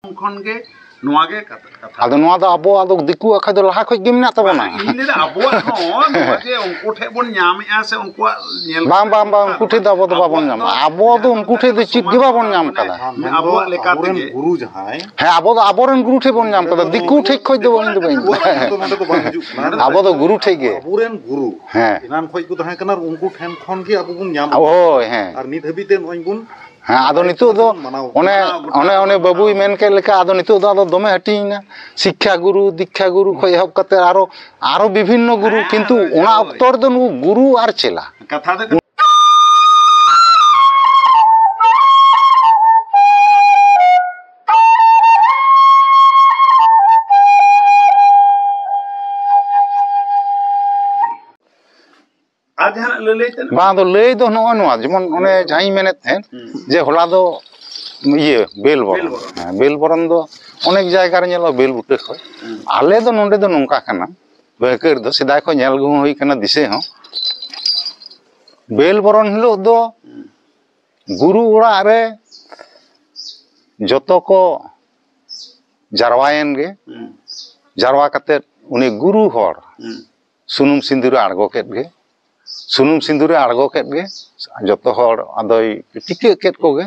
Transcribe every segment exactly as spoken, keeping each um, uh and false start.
ᱠᱷᱚᱱ ᱜᱮ ᱱᱚᱣᱟ ᱜᱮ ᱠᱟᱛᱷᱟ, ᱠᱟᱛᱷᱟ᱾ ᱟᱫᱚ ᱱᱚᱣᱟ ᱫᱚ ᱟᱵᱚ, ᱟᱫᱚ ᱫᱤᱠᱩ ᱟᱠᱷᱚᱡ ᱫᱚ ᱞᱟᱦᱟ ᱠᱷᱚᱡ ᱜᱮ ᱢᱮᱱᱟᱜ ᱛᱟᱵᱚᱱᱟ᱾ ᱤᱧ ᱞᱟᱹᱭᱫᱟ ᱟᱵᱚᱣᱟᱜ ᱦᱚᱸ ᱱᱚᱣᱟ ᱡᱮ ᱩᱱᱠᱩ ᱴᱷᱮᱡ ᱵᱚᱱ ᱧᱟᱢᱮᱜᱼᱟ ᱥᱮ ᱩᱱᱠᱩᱣᱟᱜ ᱧᱮᱞ ᱵᱟᱝ, ᱵᱟᱝ, ᱵᱟᱝ, ᱩᱱᱠᱩ ᱴᱷᱮᱡ ᱫᱚ ᱟᱵᱚ ᱫᱚ ᱵᱟᱵᱚᱱ ᱟᱵᱚᱣᱟᱜ ᱧᱟᱢᱟ᱾ ᱫᱚ ᱟᱵᱚ ᱫᱚ ᱩᱱᱠᱩ ᱴᱷᱮᱡ ᱫᱚ ᱪᱮᱫ ᱜᱮ ᱵᱟᱵᱚᱱ ᱧᱟᱢ ᱠᱟᱫᱟ᱾ ᱢᱟᱱᱮ ᱟᱵᱚᱣᱟᱜ ᱞᱮᱠᱟ ᱟᱵᱚᱨᱮᱱ ᱛᱮᱜᱮ᱾ ᱜᱩᱨᱩ ᱡᱟᱦᱟᱸᱭ ᱦᱮᱸ, ᱟᱵᱚ ᱫᱚ ᱟᱵᱚᱨᱮᱱ ᱜᱩᱨᱩ ᱴᱷᱮᱡ ᱵᱚᱱ ᱧᱟᱢ ᱠᱟᱫᱟ, ᱫᱤᱠᱩ ᱴᱷᱮᱡ ᱠᱷᱚᱡ ᱫᱚ ᱤᱧ ᱫᱚ ᱵᱟᱹᱧ ᱫᱚ ᱱᱚᱰᱮ ᱫᱚ ᱵᱟᱝ ᱦᱤᱡᱩᱜ ᱠᱟᱱᱟ᱾ ᱟᱵᱚ ᱫᱚ ᱜᱩᱨᱩ ᱴᱷᱮᱡ ᱜᱮ᱾ ᱟᱵᱚᱨᱮᱱ ᱜᱩᱨᱩ ᱦᱮᱸ᱾ ᱮᱱᱟᱱ ᱠᱷᱚᱡ ᱠᱚ ᱛᱟᱦᱮᱸ ᱠᱟᱱᱟ, ᱟᱨ ᱩᱱᱠᱩ ᱴᱷᱮᱱ ᱠᱷᱚᱱ ᱜᱮ ᱟᱵᱚ ᱵᱚᱱ ᱧᱟᱢ ᱦᱳᱭ, ᱦᱮᱸ᱾ ᱟᱨ ᱱᱤᱛ ᱦᱟᱹᱵᱤᱡ ᱛᱮ ᱱᱚᱜᱼᱚᱭ ᱵᱚᱱ ᱦᱮᱸ, ᱟᱫᱚ ᱱᱤᱛᱚᱜ ᱫᱚ ᱢᱟᱱᱟᱣ ᱚᱱᱮ, ᱚᱱᱮ, ᱚᱱᱮ ᱵᱟᱹᱵᱩᱭ ᱢᱮᱱ ᱠᱮᱫ ᱞᱮᱠᱟ, ᱟᱫᱚ ᱱᱤᱛᱚᱜ ᱫᱚ ᱟᱫᱚ ᱫᱚᱢᱮ ᱦᱟᱹᱴᱤᱧ ᱮᱱᱟ᱾ ᱥᱤᱠᱠᱷᱟ ᱜᱩᱨᱩ, ᱫᱤᱠᱠᱷᱟ ᱜᱩᱨᱩ ᱠᱷᱚᱡ ᱮᱦᱚᱵ ᱠᱟᱛᱮ ᱟᱨᱚ, ᱟᱨᱚ ᱵᱤᱵᱷᱤᱱᱱᱚ ᱜᱩᱨᱩ, ᱦᱮᱸ, ᱠᱤᱱᱛᱩ ᱦᱳᱭ, ᱚᱱᱟ ᱦᱳᱭ᱾ ᱚᱠᱛᱚ ᱨᱮᱫᱚ ᱱᱩᱠᱩ ᱜᱩᱨᱩ ᱟᱨ ᱪᱮᱞᱟ᱾ ᱠᱟᱛᱷᱟ ᱫᱚ ᱟᱨ ᱡᱟᱦᱟᱱᱟᱜ ᱞᱟᱹᱞᱟᱹᱭ ᱛᱮᱱᱟᱜ? ᱵᱟᱝ, ᱟᱫᱚ ᱞᱟᱹᱭ ᱫᱚ ᱱᱚᱜᱼᱚᱭ ᱱᱚᱣᱟ, ᱡᱮᱢᱚᱱ ᱚᱱᱮ ᱡᱟᱦᱟᱸᱧ ᱢᱮᱱᱮᱫ ᱛᱟᱦᱮᱸᱫ, ᱦᱩᱸ᱾ ᱡᱮ ᱦᱚᱞᱟ ᱫᱚ ᱤᱭᱟᱹ, ᱵᱮᱞ ᱵᱚᱨᱚᱱ᱾ ᱵᱮᱞ ᱵᱚᱨᱚᱱ᱾ ᱦᱮᱸ, ᱵᱮᱞ ᱵᱚᱨᱚᱱ ᱫᱚ ᱚᱱᱮᱠ ᱡᱟᱭᱜᱟ ᱨᱮ ᱧᱮᱞᱚᱜᱼᱟ, ᱵᱮᱞ ᱵᱩᱴᱟᱹ ᱠᱷᱚᱡ᱾ ᱦᱩᱸ᱾ ᱟᱞᱮ ᱫᱚ ᱱᱚᱰᱮ ᱫᱚ ᱱᱚᱝᱠᱟ ᱠᱟᱱᱟ, ᱵᱟᱹᱭᱦᱟᱹᱲ ᱫᱚ ᱥᱮᱫᱟᱭ ᱠᱷᱚᱱ ᱧᱮᱞ ᱟᱹᱜᱩ ᱦᱩᱭ ᱠᱟᱱᱟ, ᱫᱤᱥᱟᱹ ᱦᱚᱸ᱾ ᱵᱮᱞ ᱵᱚᱨᱚᱱ ᱦᱤᱞᱳᱜ ᱫᱚ ᱦᱩᱸ᱾ ᱜᱩᱨᱩ ᱚᱲᱟᱜ ᱨᱮ ᱡᱚᱛᱚ ᱠᱚ ᱡᱟᱨᱣᱟᱭᱮᱱ ᱜᱮ᱾ ᱦᱩᱸ᱾ ᱡᱟᱨᱣᱟ ᱠᱟᱛᱮᱫ ᱩᱱᱤ ᱜᱩᱨᱩ ᱦᱚᱲ ᱦᱩᱸ᱾ ᱥᱩᱱᱩᱢ ᱥᱤᱸᱫᱩᱨᱮ ᱟᱬᱜᱚ ᱠᱮᱫ ᱜᱮ᱾ ᱥᱩᱱᱩᱢ ᱥᱤᱸᱫᱩᱨᱮ ᱟᱬᱜᱚ ᱠᱮᱫ ᱜᱮ, ᱡᱚᱛᱚ ᱦᱚᱲ ᱟᱫᱚᱭ ᱴᱤᱠᱟᱹᱜ ᱠᱮᱫ ᱠᱚᱜᱮ᱾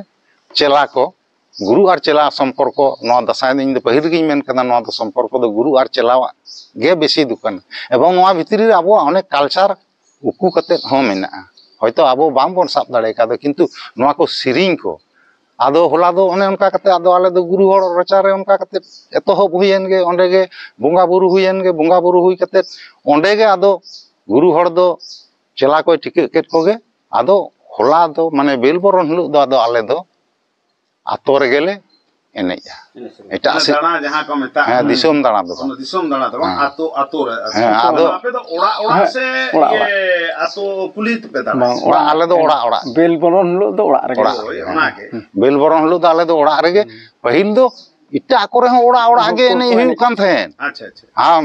ᱪᱮᱞᱟ ᱠᱚ, ᱜᱩᱨᱩ ᱟᱨ ᱪᱮᱞᱟ ᱥᱚᱢᱯᱚᱨᱠᱚ, ᱱᱚᱣᱟ ᱫᱟᱸᱥᱟᱭ ᱫᱚ ᱤᱧ ᱫᱚ ᱯᱟᱹᱦᱤᱞ ᱨᱮᱜᱮᱧ ᱢᱮᱱ ᱠᱟᱫᱟ, ᱱᱚᱣᱟ ᱫᱚ ᱥᱚᱢᱯᱚᱨᱠᱚ ᱫᱚ ᱜᱩᱨᱩ ᱟᱨ ᱪᱮᱞᱟᱣᱟᱜ ᱜᱮ ᱵᱮᱥᱤ ᱫᱚ ᱠᱟᱱᱟ᱾ ᱮᱵᱚᱝ ᱱᱚᱣᱟ ᱵᱷᱤᱛᱨᱤ ᱨᱮ ᱟᱵᱚᱣᱟᱜ ᱚᱱᱮᱠ culture ᱩᱠᱩ ᱠᱟᱛᱮᱫ ᱦᱚᱸ ᱢᱮᱱᱟᱜᱼᱟ᱾ ᱦᱚᱭᱛᱳ ᱟᱵᱚ ᱵᱟᱝᱵᱚᱱ ᱥᱟᱵ ᱫᱟᱲᱮ ᱠᱟᱣᱫᱟ, ᱠᱤᱱᱛᱩ ᱱᱚᱣᱟ ᱠᱚ ᱥᱮᱨᱮᱧ ᱠᱚ, ᱟᱫᱚ ᱦᱚᱞᱟ ᱫᱚ ᱚᱱᱮ ᱚᱱᱠᱟ ᱠᱟᱛᱮ ᱟᱫᱚ ᱟᱞᱮ ᱫᱚ ᱜᱩᱨᱩ ᱦᱚᱲ ᱨᱟᱪᱟᱨᱮ ᱚᱱᱠᱟ ᱠᱟᱛᱮ ᱮᱛᱚᱦᱚᱵ ᱦᱩᱭᱮᱱ ᱜᱮ, ᱚᱸᱰᱮ ᱜᱮ ᱵᱚᱸᱜᱟ ᱵᱩᱨᱩ ᱦᱩᱭᱮᱱ ᱜᱮ, ᱵᱚᱸᱜᱟ ᱵᱩᱨᱩ ᱦᱩᱭ ᱠᱟᱛᱮ ᱚᱸᱰᱮ ᱜᱮ ᱟᱫᱚ ᱜᱩᱨᱩ ᱦᱚᱲ ᱫᱚ ᱪᱮᱞᱟ ᱠᱚᱭ ᱴᱷᱤᱠᱟᱹ ᱠᱮᱫ ᱠᱚᱜᱮ᱾ ᱟᱫᱚ ᱦᱚᱞᱟ ᱫᱚ ᱢᱟᱱᱮ ᱵᱮᱞ ᱵᱚᱨᱚᱱ ᱦᱤᱞᱳᱜ ᱫᱚ ᱟᱫᱚ ᱟᱞᱮ ᱫᱚ ᱟᱛᱳ ᱨᱮᱜᱮ ᱞᱮ ᱮᱱᱮᱡᱼᱟ᱾ ᱮᱱᱮᱡ ᱥᱮᱨᱮᱧ᱾ ᱮᱴᱟᱜ ᱚᱱᱟ ᱥᱮᱫ ᱫᱟᱬᱟ ᱡᱟᱦᱟᱸ ᱠᱚ ᱢᱮᱛᱟᱜᱼᱟ᱾ ᱦᱮᱸ, ᱫᱤᱥᱚᱢ ᱫᱟᱬᱟ ᱫᱚ ᱵᱟᱝ᱾ ᱚᱱᱟ ᱫᱤᱥᱚᱢ ᱫᱟᱬᱟ ᱫᱚ ᱵᱟᱝ, ᱦᱮᱸ᱾ ᱟᱛᱳ, ᱟᱛᱳ ᱨᱮ ᱟᱨᱠᱤ᱾ ᱦᱮᱸ, ᱟᱫᱚ ᱟᱯᱮ ᱫᱚ ᱚᱲᱟᱜ, ᱚᱲᱟᱜ ᱦᱮᱸ, ᱥᱮ ᱚᱲᱟᱜ, ᱤᱭᱟᱹ, ᱚᱲᱟᱜ᱾ ᱟᱛᱳ ᱠᱩᱞᱦᱤ ᱛᱮᱯᱮ ᱫᱟᱬᱟᱱᱟ? ᱵᱟᱝ, ᱵᱟᱝ, ᱟᱞᱮ ᱫᱚ ᱚᱲᱟᱜ, ᱚᱲᱟᱜ᱾ ᱵᱮᱞ ᱵᱚᱨᱚᱱ ᱦᱤᱞᱳᱜ ᱫᱚ ᱚᱲᱟᱜ ᱨᱮᱜᱮ᱾ ᱚᱲᱟᱜ ᱦᱳᱭ, ᱨᱮᱜᱮ᱾ ᱚᱱᱟᱜᱮ᱾ ᱦᱩᱸ᱾ ᱵᱮᱞ ᱵᱚᱨᱚᱱ ᱦᱤᱞᱳᱜ ᱫᱚ ᱟᱞᱮ ᱫᱚ ᱚᱲᱟᱜ ᱨᱮᱜᱮ᱾ ᱦᱩᱸ᱾ ᱯᱟᱹᱦᱤᱞ ᱫᱚ ᱮᱴᱟᱜ ᱠᱚᱨᱮ ᱦᱚᱸ ᱚᱲᱟᱜ, ᱚᱲᱟᱜ ᱜᱮ ᱦᱚᱸᱠᱚ ᱮᱱᱮᱡ ᱦᱩᱭᱩᱜ ᱮᱱᱮᱡ᱾ ᱠᱟᱱ ᱛᱟᱦᱮᱸᱫ᱾ ᱟᱪᱪᱷᱟ, ᱟᱪᱪᱷᱟ᱾ ᱟᱢ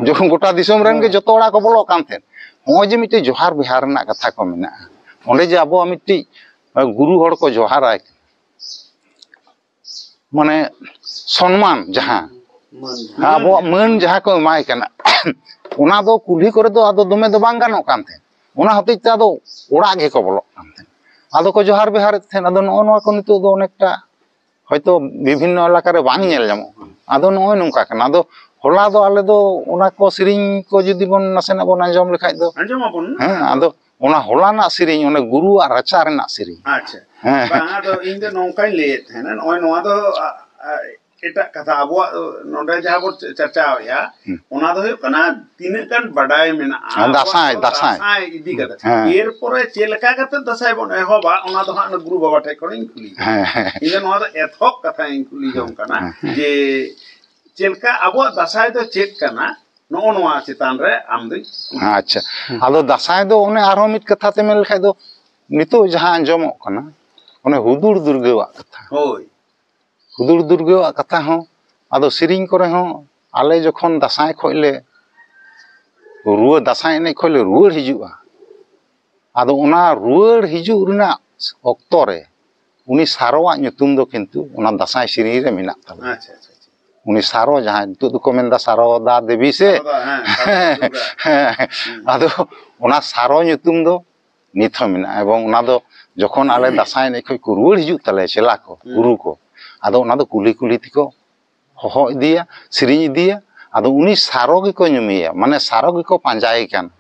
ᱡᱚᱠᱷᱚᱱ ᱜᱚᱴᱟ ᱫᱤᱥᱚᱢ ᱨᱮᱱ ᱜᱮ ᱦᱮᱸ᱾ ᱡᱚᱛᱚ ᱚᱲᱟᱜ ᱠᱚ ᱵᱚᱞᱚᱜ ᱠᱟᱱ ᱛᱟᱦᱮᱸᱫ᱾ ᱱᱚᱜᱼᱚᱭ ᱡᱮ ᱢᱤᱫᱴᱮᱡ ᱡᱚᱦᱟᱨ ᱵᱮᱦᱟᱨ ᱨᱮᱱᱟᱜ ᱠᱟᱛᱷᱟ ᱠᱚ ᱢᱮᱱᱟᱜᱼᱟ, ᱚᱸᱰᱮ ᱡᱮ ᱟᱵᱚᱣᱟᱜ ᱢᱤᱫᱴᱤᱡ ᱜᱩᱨᱩ ᱦᱚᱲ ᱠᱚ ᱡᱚᱦᱟᱨᱟᱭ ᱠᱟᱱᱟ, ᱢᱟᱱᱮ ᱥᱚᱱᱢᱟᱱ ᱡᱟᱦᱟᱸ, ᱢᱟᱹᱱ ᱡᱟᱦᱟᱸ᱾ ᱟᱵᱚᱣᱟᱜ ᱢᱟᱹᱱ ᱡᱟᱦᱟᱸ ᱠᱚ ᱮᱢᱟᱭ ᱠᱟᱱᱟ, ᱚᱱᱟ ᱫᱚ ᱠᱩᱞᱦᱤ ᱠᱚᱨᱮ ᱫᱚ ᱟᱫᱚ ᱫᱚᱢᱮ ᱫᱚ ᱵᱟᱝ ᱜᱟᱱᱚᱜ ᱠᱟᱱ ᱛᱟᱦᱮᱸᱫ᱾ ᱚᱱᱟ ᱦᱚᱛᱮᱡ ᱛᱮ ᱟᱫᱚ ᱚᱲᱟᱜ ᱜᱮᱠᱚ ᱵᱚᱞᱚᱜ ᱠᱟᱱ ᱛᱟᱦᱮᱸᱫ, ᱟᱫᱚ ᱠᱚ ᱡᱚᱦᱟᱨ ᱵᱮᱦᱟᱨᱮᱫ ᱛᱟᱦᱮᱸᱫ᱾ ᱟᱫᱚ ᱱᱚᱜᱼᱚ ᱱᱚᱣᱟ ᱠᱚ ᱱᱤᱛᱚᱜ ᱫᱚ ᱚᱱᱮᱠᱴᱟ ᱦᱚᱭᱛᱳ ᱵᱤᱵᱷᱤᱱᱱᱚ ᱮᱞᱟᱠᱟ ᱨᱮ ᱵᱟᱝ ᱧᱮᱞ ᱧᱟᱢᱚᱜ ᱠᱟᱱᱟ᱾ ᱟᱫᱚ ᱱᱚᱜᱼᱚᱭ ᱱᱚᱝᱠᱟ ᱠᱟᱱᱟ᱾ ᱟᱫᱚ ᱦᱚᱞᱟ ᱫᱚ ᱟᱞᱮ ᱫᱚ ᱚᱱᱟ ᱠᱚ ᱥᱮᱨᱮᱧ ᱠᱚ ᱡᱩᱫᱤ ᱵᱚᱱ ᱱᱟᱥᱮᱱᱟᱜ ᱵᱚᱱ ᱟᱸᱡᱚᱢ ᱞᱮᱠᱷᱟᱡ ᱫᱚ, ᱟᱸᱡᱚᱢᱟᱵᱚᱱ᱾ ᱦᱮᱸ, ᱟᱫᱚ ᱚᱱᱟ ᱦᱚᱞᱟᱱᱟᱜ ᱥᱮᱨᱮᱧ, ᱚᱱᱟ ᱜᱩᱨᱩᱣᱟᱜ ᱨᱟᱪᱟ ᱨᱮᱱᱟᱜ ᱥᱮᱨᱮᱧ᱾ ᱟᱪᱪᱷᱟ᱾ ᱦᱮᱸ᱾ ᱵᱟᱝ, ᱟᱫᱚ ᱤᱧ ᱫᱚ ᱱᱚᱝᱠᱟᱧ ᱞᱟᱹᱭᱮᱫ ᱛᱟᱦᱮᱱᱟ, ᱱᱚᱜᱼᱚᱭ ᱱᱚᱣᱟ ᱫᱚ, ᱟ, ᱟ, ᱮᱴᱟᱜ ᱠᱟᱛᱷᱟ, ᱟᱵᱚᱣᱟᱜ, ᱟ, ᱱᱚᱰᱮ ᱡᱟᱦᱟᱸ ᱵᱚᱱ ᱪᱟ-, ᱪᱟᱨᱪᱟᱣᱮᱜᱼᱟ, ᱦᱩᱸ᱾ ᱚᱱᱟ ᱫᱚ ᱦᱩᱭᱩᱜ ᱠᱟᱱᱟ ᱛᱤᱱᱟᱹᱜ ᱜᱟᱱ ᱵᱟᱰᱟᱭ ᱢᱮᱱᱟᱜᱼᱟ ᱦᱮᱸ, ᱟᱵᱚᱣᱟᱜ ᱫᱟᱸᱥᱟᱭ, ᱫᱚ ᱫᱟᱸᱥᱟᱭ᱾ ᱫᱟᱸᱥᱟᱭ ᱤᱫᱤ ᱠᱟᱛᱮ᱾ ᱦᱮᱸ᱾ ᱮᱨᱯᱚᱨᱮ ᱪᱮᱫ ᱞᱮᱠᱟ ᱠᱟᱛᱮ ᱫᱟᱸᱥᱟᱭ ᱵᱚᱱ ᱮᱦᱚᱵᱟ, ᱚᱱᱟ ᱫᱚ ᱦᱟᱸᱜ ᱚᱱᱟ ᱜᱩᱨᱩ ᱵᱟᱵᱟ ᱴᱷᱮᱡ ᱠᱷᱚᱱᱤᱧ ᱠᱩᱞᱤ᱾ ᱦᱮᱸ, ᱦᱮᱸ᱾ ᱤᱧ ᱫᱚ ᱱᱚᱣᱟ ᱫᱚ ᱮᱛᱚᱦᱚᱵ ᱠᱟᱛᱷᱟᱧ ᱠᱩᱞᱤ ᱡᱚᱝ ᱠᱟᱱᱟ, ᱦᱮᱸ᱾ ᱡᱮ ᱪᱮᱫ ᱞᱮᱠᱟ ᱟᱵᱚᱣᱟᱜ ᱫᱟᱸᱥᱟᱭ ᱫᱚ ᱪᱮᱫ ᱠᱟᱱᱟ, ᱱᱚᱜᱼᱚ ᱱᱚᱣᱟ ᱪᱮᱛᱟᱱ ᱨᱮ ᱟᱢ ᱫᱚᱧ ᱠᱩᱞᱤ᱾ ᱟᱪᱪᱷᱟ᱾ ᱟᱫᱚ ᱫᱟᱸᱥᱟᱭ ᱫᱚ ᱚᱱᱮ ᱟᱨᱦᱚᱸ ᱢᱤᱫ ᱠᱟᱛᱷᱟ ᱛᱮ ᱢᱮᱱ ᱞᱮᱠᱷᱟᱡ ᱫᱚ, ᱱᱤᱛᱚᱜ ᱡᱟᱦᱟᱸ ᱟᱸᱡᱚᱢᱚᱜ ᱠᱟᱱᱟ, ᱚᱱᱮ ᱦᱩᱫᱩᱲ ᱫᱩᱨᱜᱟᱹᱣᱟᱜ ᱠᱟᱛᱷᱟ᱾ ᱦᱳᱭ᱾ ᱦᱩᱫᱩᱲ ᱫᱩᱨᱜᱟᱹᱣᱟᱜ ᱠᱟᱛᱷᱟ ᱦᱚᱸ, ᱟᱫᱚ ᱥᱮᱨᱮᱧ ᱠᱚᱨᱮ ᱦᱚᱸ, ᱟᱞᱮ ᱡᱚᱠᱷᱚᱱ ᱫᱟᱸᱥᱟᱭ ᱠᱷᱚᱡ ᱞᱮ ᱨᱩᱣᱟᱹᱲ, ᱫᱟᱸᱥᱟᱭ ᱮᱱᱮᱡ ᱠᱷᱚᱡ ᱞᱮ ᱨᱩᱣᱟᱹᱲ ᱦᱤᱡᱩᱜᱼᱟ, ᱟᱫᱚ ᱚᱱᱟ ᱨᱩᱣᱟᱹᱲ ᱦᱤᱡᱩᱜ ᱨᱮᱱᱟᱜ ᱚᱠᱛᱚ ᱨᱮ ᱩᱱᱤ ᱥᱟᱨᱚᱣᱟᱜ ᱧᱩᱛᱩᱢ ᱫᱚ ᱠᱤᱱᱛᱩ ᱚᱱᱟ ᱫᱟᱸᱥᱟᱭ ᱥᱮᱨᱮᱧ ᱨᱮ ᱢᱮᱱᱟᱜ ᱛᱟᱵᱚᱱᱟ᱾ ᱟᱪᱪᱷᱟ, ᱟᱪᱪᱷᱟ, ᱟᱪᱪᱷᱟ᱾ ᱩᱱᱤ ᱥᱟᱨᱚ, ᱡᱟᱦᱟᱸᱭ ᱱᱤᱛᱚᱜ ᱫᱚᱠᱚ ᱢᱮᱱᱫᱟ ᱥᱟᱨᱚᱫᱟ ᱫᱮᱵᱤ ᱥᱮ, ᱥᱟᱨᱚᱫᱟ, ᱦᱮᱸ, ᱥᱟᱨᱚᱫᱟ ᱫᱩᱨᱜᱟ᱾ ᱦᱮᱸ, ᱦᱩᱸ᱾ ᱟᱫᱚ ᱚᱱᱟ ᱥᱟᱨᱚ ᱧᱩᱛᱩᱢ ᱫᱚ ᱱᱤᱛ ᱦᱚᱸ ᱢᱮᱱᱟᱜᱼᱟ, ᱮᱵᱚᱝ ᱚᱱᱟ ᱫᱚ ᱡᱚᱠᱷᱚᱱ ᱟᱞᱮ ᱫᱟᱸᱥᱟᱭ ᱮᱱᱮᱡ ᱠᱷᱚᱱ ᱠᱚ ᱨᱩᱣᱟᱹᱲ ᱦᱤᱡᱩᱜ ᱛᱟᱞᱮᱭᱟ ᱪᱮᱞᱟ ᱠᱚ, ᱦᱩᱸ᱾ ᱜᱩᱨᱩ ᱠᱚ, ᱟᱫᱚ ᱚᱱᱟ ᱫᱚ ᱠᱩᱞᱦᱤ ᱠᱩᱞᱦᱤ ᱛᱮᱠᱚ ᱦᱚᱦᱚ ᱤᱫᱤᱭᱟ, ᱥᱮᱨᱮᱧ ᱤᱫᱤᱭᱟ, ᱟᱫᱚ ᱩᱱᱤ ᱥᱟᱨᱚ ᱜᱮᱠᱚ ᱧᱩᱢᱮᱭᱟ, ᱢᱟᱱᱮ ᱥᱟᱨᱚ ᱜᱮᱠᱚ ᱯᱟᱸᱡᱟᱭᱮ ᱠᱟᱱ᱾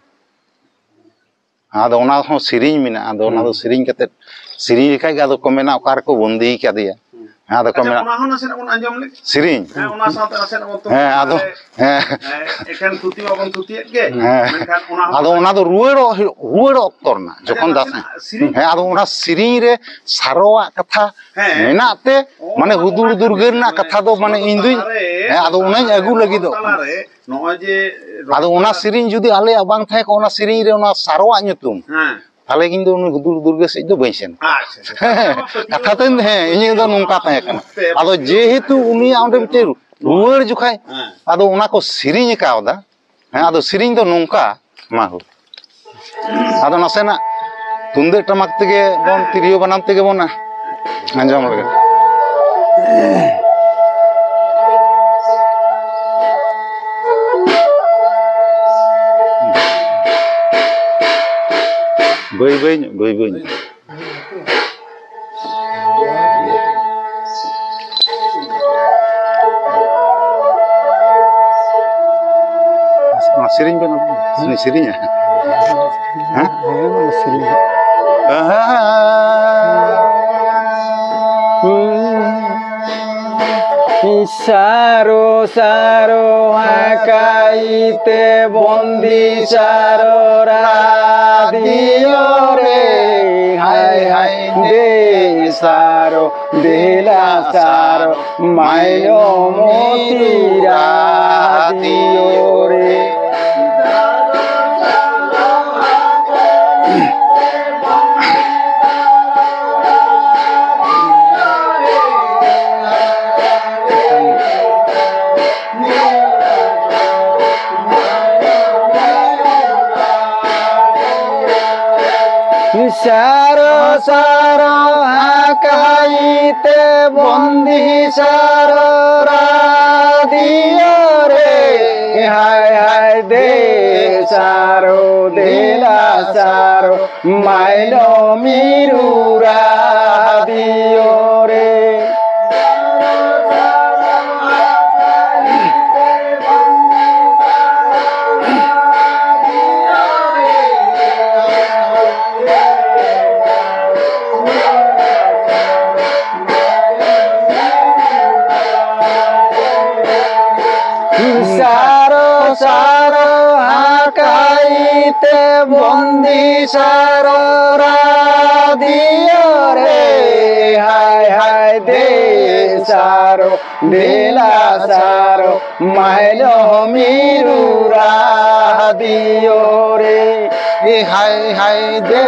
ᱟᱫᱚ ᱚᱱᱟ ᱦᱚᱸ ᱥᱮᱨᱮᱧ ᱢᱮᱱᱟᱜᱼᱟ, ᱟᱫᱚ ᱚᱱᱟ ᱫᱚ ᱦᱩᱸ᱾ ᱥᱮᱨᱮᱧ ᱠᱟᱛᱮ, ᱥᱮᱨᱮᱧ ᱞᱮᱠᱷᱟᱡ ᱜᱮ ᱟᱫᱚ ᱠᱚ ᱢᱮᱱᱟ, "ᱚᱠᱟ ᱨᱮᱠᱚ ᱵᱚᱱᱫᱤ ᱠᱟᱫᱮᱭᱟ?" ᱦᱩᱸ᱾ ᱦᱮᱸ, ᱟᱫᱚ ᱠᱚ ᱟᱪᱪᱷᱟ, ᱢᱮᱱᱟ, ᱚᱱᱟ ᱦᱚᱸ ᱱᱟᱥᱮᱱᱟᱜ ᱵᱚᱱ ᱟᱸᱡᱚᱢ ᱞᱮᱜᱮ᱾ ᱥᱮᱨᱮᱧ? ᱦᱮᱸ, ᱚᱱᱟ ᱥᱟᱶᱛᱮ ᱱᱟᱥᱮᱱᱟᱜ ᱵᱚᱱ ᱛᱩᱢᱟᱹᱞ ᱦᱮᱸ, ᱟᱫᱚ, ᱞᱮᱜᱮ᱾ ᱦᱮᱸ᱾ ᱦᱮᱸ, ᱮᱠᱷᱮᱱ ᱛᱷᱩᱛᱤ ᱢᱟᱵᱚᱱ ᱛᱷᱩᱛᱤᱭᱮᱫ ᱜᱮ, ᱦᱮᱸ᱾ ᱢᱮᱱᱠᱷᱟᱱ ᱚᱱᱟ ᱦᱚᱸ ᱟᱫᱚ ᱚᱱᱟ ᱫᱚ ᱨᱩᱣᱟᱹᱲᱚᱜ ᱦᱩᱭᱩᱜ, ᱨᱩᱣᱟᱹᱲᱚᱜ ᱚᱠᱛᱚ ᱨᱮᱱᱟᱜ, ᱟᱪᱪᱷᱟ, ᱡᱚᱠᱷᱚᱱ ᱫᱟᱸᱥᱟᱭ, ᱱᱟᱥᱮᱱᱟᱜ ᱥᱮᱨᱮᱧ᱾ ᱦᱮᱸ, ᱟᱫᱚ ᱚᱱᱟ ᱥᱮᱨᱮᱧ ᱨᱮ ᱥᱟᱨᱚᱣᱟᱜ ᱠᱟᱛᱷᱟ ᱦᱮᱸ᱾ ᱢᱮᱱᱟᱜ ᱛᱮ, ᱚ, ᱢᱟᱱᱮ ᱚᱱᱟ ᱦᱩᱫᱩᱲ ᱫᱚ ᱫᱩᱨᱜᱟᱹ ᱨᱮᱱᱟᱜ ᱢᱟᱱᱮ ᱠᱟᱛᱷᱟ ᱫᱚ ᱢᱟᱱᱮ ᱚᱱᱟ ᱫᱚ ᱤᱧ ᱫᱩᱧ, ᱛᱟᱞᱟᱨᱮ, ᱦᱮᱸ, ᱟᱫᱚ ᱚᱱᱟᱧ ᱟᱹᱜᱩ ᱞᱟᱹᱜᱤᱫᱚᱜ ᱠᱟᱱᱟ᱾ ᱛᱟᱞᱟᱨᱮ ᱱᱚᱜᱼᱚᱭ ᱡᱮ ᱟᱫᱚ ᱚᱱᱟ ᱥᱮᱨᱮᱧ ᱡᱩᱫᱤ ᱟᱞᱮᱭᱟᱜ ᱵᱟᱝ ᱛᱟᱦᱮᱸ ᱠᱚᱜᱼᱟ, ᱚᱱᱟ ᱥᱮᱨᱮᱧ ᱨᱮ ᱚᱱᱟ ᱥᱟᱨᱚᱣᱟᱜ ᱧᱩᱛᱩᱢ, ᱦᱮᱸ᱾ ᱛᱟᱦᱞᱮ ᱤᱧ ᱫᱚ ᱩᱱᱤ ᱦᱩᱫᱩᱲ ᱫᱩᱨᱜᱟᱹ ᱥᱮᱫ ᱫᱚ ᱵᱟᱹᱧ ᱥᱮᱱ ᱠᱚᱜᱼᱟ᱾ ᱟᱪᱪᱷᱟ, ᱟᱪᱪᱷᱟ᱾ ᱠᱟᱛᱷᱟ ᱛᱮ, ᱦᱮᱸ, ᱤᱧᱟᱹᱜ ᱫᱚ ᱱᱚᱝᱠᱟ ᱛᱟᱦᱮᱸ ᱠᱟᱱᱟ᱾ ᱟᱫᱚ ᱡᱮᱦᱮᱛᱩ ᱩᱱᱤᱭᱟᱜ ᱚᱸᱰᱮ ᱢᱤᱫᱴᱮᱱ ᱨᱩᱣᱟᱹᱲ ᱡᱚᱠᱷᱟᱡ ᱦᱮᱸ᱾ ᱟᱫᱚ ᱚᱱᱟ ᱠᱚ ᱥᱮᱨᱮᱧ ᱠᱟᱣᱫᱟ, ᱦᱮᱸ, ᱟᱫᱚ ᱥᱮᱨᱮᱧ ᱫᱚ ᱱᱚᱝᱠᱟ, ᱢᱟ ᱦᱳ᱾ ᱟᱫᱚ ᱱᱟᱥᱮᱱᱟᱜ ᱛᱩᱢᱫᱟᱹᱜ ᱴᱟᱢᱟᱠ ᱛᱮᱜᱮ ᱵᱚᱱ, ᱛᱤᱨᱭᱳ ᱵᱟᱱᱟᱢ ᱛᱮᱜᱮ ᱵᱚᱱ ᱟᱸᱡᱚᱢ ᱞᱮᱜᱮ᱾ ᱵᱟᱹᱭ ᱵᱟᱹᱭ ᱧᱚᱜ, ᱵᱟᱹᱭ ᱵᱟᱹᱭ ᱧᱚᱜ᱾ ᱢᱟ ᱥᱮᱨᱮᱧ ᱵᱮᱱ, ᱟᱵᱚ ᱥᱮᱨᱮᱧᱟ᱾ ᱦᱮᱸ? ᱦᱮᱸ, ᱢᱟ ᱥᱮᱨᱮᱧ ᱵᱮᱱ᱾ ᱥᱟᱨᱚ ᱥᱟᱨᱚ ᱦᱟᱠᱟᱭᱤᱛᱮ ᱵᱚᱱᱫᱤ ᱥᱟᱨᱚ ᱨᱟᱫᱤᱭᱳ ᱨᱮ, ᱦᱟᱭ ᱦᱟᱭ ᱫᱮ ᱥᱟᱨᱚ ᱫᱮᱞᱟ ᱥᱟᱨᱚ ᱢᱟᱭᱞᱚ ᱢᱚᱛᱤ ᱨᱟᱫᱤᱭᱳ ᱨᱮ᱾ ᱥᱟᱨᱚ ᱥᱟᱨᱚ ᱦᱟᱠᱟᱭᱤᱛᱮ ᱵᱚᱱᱫᱤ ᱥᱟᱨᱚ ᱨᱟᱫᱤᱭᱳ ᱨᱮ, ᱦᱟᱭ ᱦᱟᱭ ᱫᱮ ᱥᱟᱨᱚ ᱫᱮᱞᱟ ᱥᱟᱨᱚ ᱢᱟᱭᱞᱚ ᱢᱤᱨᱩ ᱨᱟᱫᱤᱭᱳ ᱨᱮ᱾ ᱥᱟᱨᱚ ᱥᱟᱨᱚ ᱦᱟᱠᱟᱭᱤᱛᱮ ᱵᱚᱱᱫᱤ ᱥᱟᱨᱚ ᱨᱟᱫᱤᱭᱳ ᱨᱮ, ᱦᱟᱭ ᱦᱟᱭ ᱫᱮ ᱥᱟᱨᱚ ᱫᱮᱞᱟ ᱥᱟᱨᱚ ᱢᱟᱭᱞᱚ ᱢᱤᱨᱩ ᱨᱟᱫᱤᱭᱳ ᱨᱮ᱾ ᱮ ᱦᱟᱭ ᱦᱟᱭ ᱫᱮ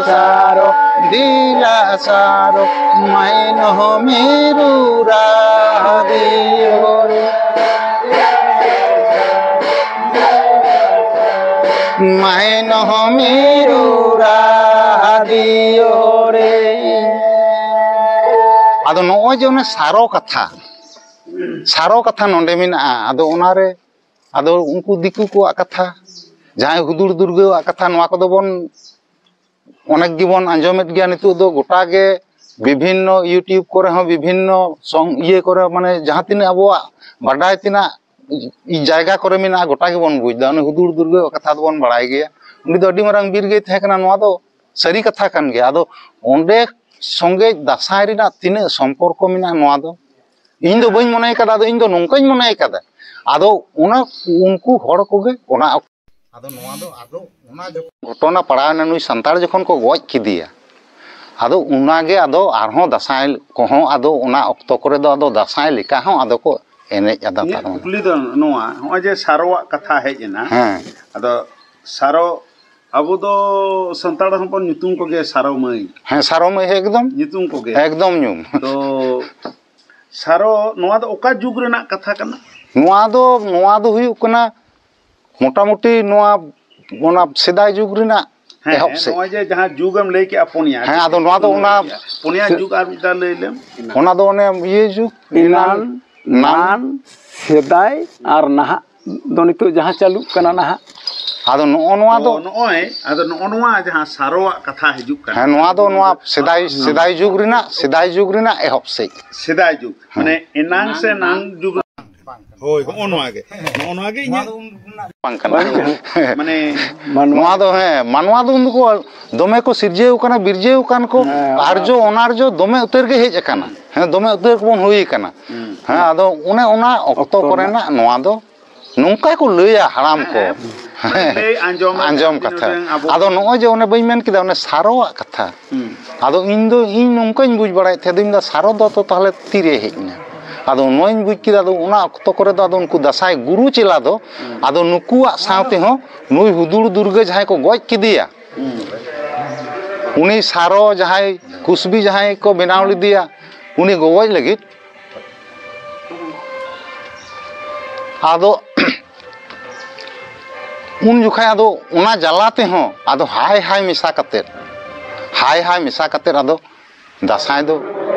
ᱥᱟᱨᱚ ᱫᱮᱞᱟ ᱥᱟᱨᱚ ᱢᱟᱭᱞᱚ ᱢᱤᱨᱩ ᱨᱟᱫᱤᱭᱳ ᱨᱮ᱾ ᱢᱟᱭᱞᱚ ᱢᱤᱨᱩ ᱨᱟᱫᱤᱭᱳ ᱨᱮ᱾ ᱟᱫᱚ ᱱᱚᱜᱼᱚᱭ ᱡᱮ ᱚᱱᱮ ᱥᱟᱨᱚ ᱠᱟᱛᱷᱟ, ᱥᱟᱨᱚ ᱠᱟᱛᱷᱟ ᱱᱚᱰᱮ ᱢᱮᱱᱟᱜᱼᱟ, ᱟᱫᱚ ᱚᱱᱟᱨᱮ, ᱟᱫᱚ ᱩᱱᱠᱩ ᱫᱤᱠᱩ ᱠᱚᱣᱟᱜ ᱠᱟᱛᱷᱟ, ᱡᱟᱦᱟᱸᱭ ᱦᱩᱫᱩᱲ ᱫᱩᱨᱜᱟᱹᱣᱟᱜ ᱠᱟᱛᱷᱟ, ᱱᱚᱣᱟ ᱠᱚᱫᱚ ᱵᱚᱱ ᱚᱱᱮᱠ ᱜᱮᱵᱚᱱ ᱟᱸᱡᱚᱢᱮᱫ ᱜᱮᱭᱟ᱾ ᱱᱤᱛᱚᱜ ᱫᱚ ᱜᱚᱴᱟ ᱜᱮ ᱵᱤᱵᱷᱤᱱᱱᱚ YouTube ᱠᱚᱨᱮ ᱦᱚᱸ, ᱵᱤᱵᱷᱤᱱᱱᱚ ᱥᱚᱝ ᱤᱭᱟᱹ ᱠᱚᱨᱮ, ᱢᱟᱱᱮ ᱡᱟᱦᱟᱸ ᱛᱤᱱᱟᱹᱜ ᱟᱵᱚᱣᱟᱜ ᱵᱟᱰᱟᱭ ᱛᱮᱱᱟᱜ ᱡᱟᱭᱜᱟ ᱠᱚᱨᱮ ᱢᱮᱱᱟᱜᱼᱟ, ᱜᱚᱴᱟ ᱜᱮᱵᱚᱱ ᱵᱩᱡᱽ ᱮᱫᱟ᱾ ᱩᱱᱤ ᱦᱩᱫᱩᱲ ᱫᱩᱨᱜᱟᱹᱣᱟᱜ ᱠᱟᱛᱷᱟ ᱫᱚᱵᱚᱱ ᱵᱟᱲᱟᱭ ᱜᱮᱭᱟ, ᱩᱱᱤ ᱫᱚ ᱟᱹᱰᱤ ᱢᱟᱨᱟᱝ ᱵᱤᱨ ᱜᱮᱭ ᱛᱟᱦᱮᱸ ᱠᱟᱱᱟ, ᱱᱚᱣᱟ ᱫᱚ ᱥᱟᱹᱨᱤ ᱠᱟᱛᱷᱟ ᱠᱟᱱ ᱜᱮᱭᱟ᱾ ᱟᱫᱚ ᱚᱸᱰᱮ ᱥᱚᱸᱜᱮ ᱫᱟᱸᱥᱟᱭ ᱨᱮᱱᱟᱜ ᱛᱤᱱᱟᱹᱜ ᱥᱚᱢᱯᱚᱨᱠᱚ ᱢᱮᱱᱟᱜᱼᱟ, ᱱᱚᱣᱟ ᱫᱚ ᱤᱧ ᱫᱚ ᱵᱟᱹᱧ ᱢᱚᱱᱮ ᱠᱟᱫᱟ᱾ ᱟᱫᱚ ᱤᱧ ᱫᱚ ᱱᱚᱝᱠᱟᱧ ᱢᱚᱱᱮ ᱠᱟᱫᱟ, ᱟᱫᱚ ᱚᱱᱟ ᱩᱱᱠᱩ ᱦᱚᱲ ᱠᱚᱜᱮ ᱚᱱᱟ ᱚᱠ- ᱟᱫᱚ ᱱᱚᱣᱟ ᱫᱚ, ᱟᱫᱚ ᱚᱱᱟ ᱡᱚᱠᱷᱚᱱ ᱜᱷᱚᱴᱚᱱᱟ ᱯᱟᱲᱟᱣᱮᱱᱟ, ᱱᱩᱭ ᱥᱟᱱᱛᱟᱲ ᱡᱚᱠᱷᱚᱱ ᱠᱚ ᱜᱚᱡ ᱠᱮᱫᱮᱭᱟ, ᱟᱫᱚ ᱚᱱᱟᱜᱮ ᱟᱫᱚ ᱟᱨᱦᱚᱸ ᱫᱟᱸᱥᱟᱭ ᱠᱚᱦᱚᱸ ᱟᱫᱚ ᱚᱱᱟ ᱚᱠᱛᱚ ᱠᱚᱨᱮ ᱫᱚ ᱟᱫᱚ ᱫᱟᱸᱥᱟᱭ ᱞᱮᱠᱟ ᱦᱚᱸ ᱟᱫᱚ ᱠᱚ ᱮᱱᱮᱡ ᱟᱫᱟ᱾ ᱤᱧᱟᱹᱜ ᱛᱟᱨ ᱢᱟᱱᱮ ᱠᱩᱠᱞᱤ ᱫᱚ ᱱᱚᱣᱟ, ᱱᱚᱜᱼᱚᱭ ᱡᱮ ᱥᱟᱨᱚᱣᱟᱜ ᱠᱟᱛᱷᱟ ᱦᱮᱡ ᱮᱱᱟ, ᱦᱮᱸ᱾ ᱟᱫᱚ ᱥᱟᱨᱚ, ᱟᱵᱚ ᱫᱚ ᱥᱟᱱᱛᱟᱲ ᱦᱚᱯᱚᱱ ᱧᱩᱛᱩᱢ ᱠᱚᱜᱮ ᱥᱟᱨᱚ ᱢᱟᱹᱭ᱾ ᱦᱮᱸ, ᱥᱟᱨᱚ ᱢᱟᱹᱭ, ᱮᱠᱫᱚᱢ᱾ ᱧᱩᱛᱩᱢ ᱠᱚᱜᱮ᱾ ᱮᱠᱫᱚᱢ ᱧᱩᱢ᱾ ᱛᱚ, ᱥᱟᱨᱚ, ᱱᱚᱣᱟ ᱫᱚ ᱚᱠᱟ ᱡᱩᱜᱽ ᱨᱮᱱᱟᱜ ᱠᱟᱛᱷᱟ ᱠᱟᱱᱟ? ᱱᱚᱣᱟ ᱫᱚ, ᱱᱚᱣᱟ ᱫᱚ ᱦᱩᱭᱩᱜ ᱠᱟᱱᱟ ᱢᱚᱴᱟᱢᱩᱴᱤ ᱱᱚᱣᱟ, ᱚᱱᱟ ᱥᱮᱫᱟᱭ ᱡᱩᱜᱽ ᱨᱮᱱᱟᱜ ᱦᱮᱸ, ᱮᱦᱚᱵ ᱦᱮᱸ, ᱥᱮᱫ᱾ ᱱᱚᱜᱼᱚᱭ ᱡᱮ ᱡᱟᱦᱟᱸ ᱡᱩᱜᱽ ᱮᱢ ᱞᱟᱹᱭ ᱠᱮᱜᱼᱟ ᱯᱩᱱᱭᱟ, ᱦᱮᱸ, ᱟᱫᱚ ᱱᱚᱣᱟ ᱫᱚ ᱚᱱᱟ ᱯᱩᱱᱭᱟ ᱡᱩᱜᱽ ᱟᱨ ᱢᱤᱫ ᱫᱷᱟᱣ ᱞᱟᱹᱭ ᱞᱮᱢ᱾ ᱚᱱᱟ ᱫᱚ ᱚᱱᱮ ᱤᱭᱟᱹ ᱡᱩᱜᱽ, ᱮᱱᱟᱱ, ᱮᱱᱟᱱ, ᱱᱟᱱ, ᱥᱮᱫᱟᱭ ᱟᱨ ᱱᱟᱦᱟᱜ ᱫᱚ ᱱᱤᱛᱚᱜ ᱡᱟᱦᱟᱸ ᱪᱟᱹᱞᱩᱜ ᱠᱟᱱᱟ ᱱᱟᱦᱟᱜ᱾ ᱟᱫᱚ ᱱᱚᱜᱼᱚ ᱱᱚᱣᱟ ᱫᱚ ᱛᱚ ᱱᱚᱜᱼᱚᱭ, ᱟᱫᱚ ᱱᱚᱜᱼᱚ ᱱᱚᱣᱟ ᱡᱟᱦᱟᱸ ᱥᱟᱨᱚᱣᱟᱜ ᱠᱟᱛᱷᱟ ᱦᱤᱡᱩᱜ ᱠᱟᱱᱟ᱾ ᱦᱮᱸ, ᱱᱚᱣᱟ ᱫᱚ ᱱᱚᱣᱟ ᱥᱮᱫᱟᱭ, ᱦᱩᱸ᱾ ᱥᱮᱫᱟᱭ ᱡᱩᱜᱽ ᱨᱮᱱᱟᱜ, ᱥᱮᱫᱟᱭ ᱡᱩᱜᱽ ᱨᱮᱱᱟᱜ ᱮᱦᱚᱵ ᱥᱮᱫ᱾ ᱥᱮᱫᱟᱭ ᱡᱩᱜᱽ, ᱦᱮᱸ᱾ ᱢᱟᱱᱮ ᱮᱱᱟᱝ ᱥᱮ ᱱᱟᱝ ᱡᱩᱜᱽ᱾ ᱦᱳᱭ, ᱦᱚᱸᱜᱼᱚ ᱱᱚᱣᱟ ᱜᱮ, ᱱᱚᱜᱼᱚ ᱱᱚᱣᱟ ᱜᱮ ᱤᱧᱟᱹᱜ ᱵᱟᱝ ᱠᱟᱱᱟ᱾ ᱢᱟᱱᱮ ᱱᱚᱣᱟ ᱫᱚ, ᱦᱮᱸ, ᱢᱟᱱᱣᱟ ᱫᱚ ᱩᱱ ᱫᱚᱠᱚ ᱫᱚᱢᱮ ᱠᱚ ᱥᱤᱨᱡᱟᱹᱣ ᱠᱟᱱᱟ, ᱵᱤᱨᱡᱟᱹᱣ ᱠᱟᱱ ᱠᱚ, ᱦᱮᱸ, ᱟᱨᱡᱚ ᱚᱱᱟᱨᱡᱚ ᱫᱚᱢᱮ ᱩᱛᱟᱹᱨ ᱜᱮ ᱦᱮᱡ ᱟᱠᱟᱱᱟ᱾ ᱦᱮᱸ, ᱫᱚᱢᱮ ᱩᱛᱟᱹᱨ ᱵᱚᱱ ᱦᱩᱭ ᱟᱠᱟᱱᱟ᱾ ᱦᱩᱸ᱾ ᱦᱮᱸ, ᱟᱫᱚ ᱚᱱᱮ ᱚᱱᱟ ᱚᱠᱛᱚ ᱚᱠᱛᱚ ᱠᱚᱨᱮᱱᱟᱜ ᱨᱮᱱᱟᱜ ᱱᱚᱣᱟ ᱫᱚ ᱱᱚᱝᱠᱟ ᱠᱚ ᱞᱟᱹᱭᱟ ᱦᱟᱲᱟᱢ ᱠᱚ᱾ ᱦᱮᱸ, ᱦᱮᱸ᱾ ᱞᱟᱹᱭ ᱟᱸᱡᱚᱢ ᱟᱸᱡᱚᱢ ᱟᱠᱟᱫ ᱠᱟᱛᱷᱟ᱾ ᱛᱤᱱᱟᱹᱜ ᱩᱰᱟᱹᱝ ᱟᱵᱚ ᱟᱫᱚ ᱱᱚᱜᱼᱚᱭ ᱡᱮ ᱚᱱᱮ ᱵᱟᱹᱧ ᱢᱮᱱ ᱠᱮᱫᱟ, ᱚᱱᱮ ᱥᱟᱨᱚᱣᱟᱜ ᱠᱟᱛᱷᱟ᱾ ᱦᱩᱸ᱾ ᱟᱫᱚ ᱤᱧ ᱫᱚ, ᱤᱧ ᱱᱚᱝᱠᱟᱧ ᱵᱩᱡᱽ ᱵᱟᱲᱟᱭᱮᱫ ᱛᱟᱦᱮᱸᱫ, ᱤᱧ ᱫᱚ ᱥᱟᱨᱚ ᱫᱚ ᱛᱚ ᱛᱟᱦᱞᱮ ᱛᱤᱨᱮ ᱦᱮᱡ ᱮᱱᱟ? ᱟᱫᱚ ᱱᱚᱣᱟᱧ ᱵᱩᱡᱽ ᱠᱮᱫᱟ, ᱟᱫᱚ ᱚᱱᱟ ᱚᱠᱛᱚ ᱠᱚᱨᱮ ᱫᱚ ᱟᱫᱚ ᱩᱱᱠᱩ ᱫᱟᱸᱥᱟᱭ ᱜᱩᱨᱩ ᱪᱮᱞᱟ ᱫᱚ ᱦᱩᱸ᱾ ᱟᱫᱚ ᱱᱩᱠᱩᱣᱟᱜ ᱥᱟᱶ ᱛᱮᱦᱚᱸ ᱱᱩᱭ ᱦᱩᱫᱩᱲ ᱫᱩᱨᱜᱟᱹ ᱡᱟᱦᱟᱸᱭ ᱠᱚ ᱜᱚᱡ ᱠᱮᱫᱮᱭᱟ, ᱦᱩᱸ᱾ ᱩᱱᱤ ᱥᱟᱨᱚ ᱡᱟᱦᱟᱸᱭ ᱠᱩᱥᱵᱤ ᱡᱟᱦᱟᱸᱭ ᱠᱚ ᱵᱮᱱᱟᱣ ᱞᱮᱫᱮᱭᱟ, ᱩᱱᱤ ᱜᱚᱜᱚᱡ ᱞᱟᱹᱜᱤᱫ, ᱟᱫᱚ ᱩᱱ ᱡᱚᱠᱷᱟᱡ ᱟᱫᱚ ᱚᱱᱟ ᱡᱟᱞᱟ ᱛᱮᱦᱚᱸ ᱟᱫᱚ ᱦᱟᱭ ᱦᱟᱭ ᱢᱮᱥᱟ ᱠᱟᱛᱮᱫ, ᱦᱟᱭ ᱦᱟᱭ ᱢᱮᱥᱟ ᱠᱟᱛᱮᱫ ᱟᱫᱚ ᱫᱟᱸᱥᱟᱭ ᱫᱚ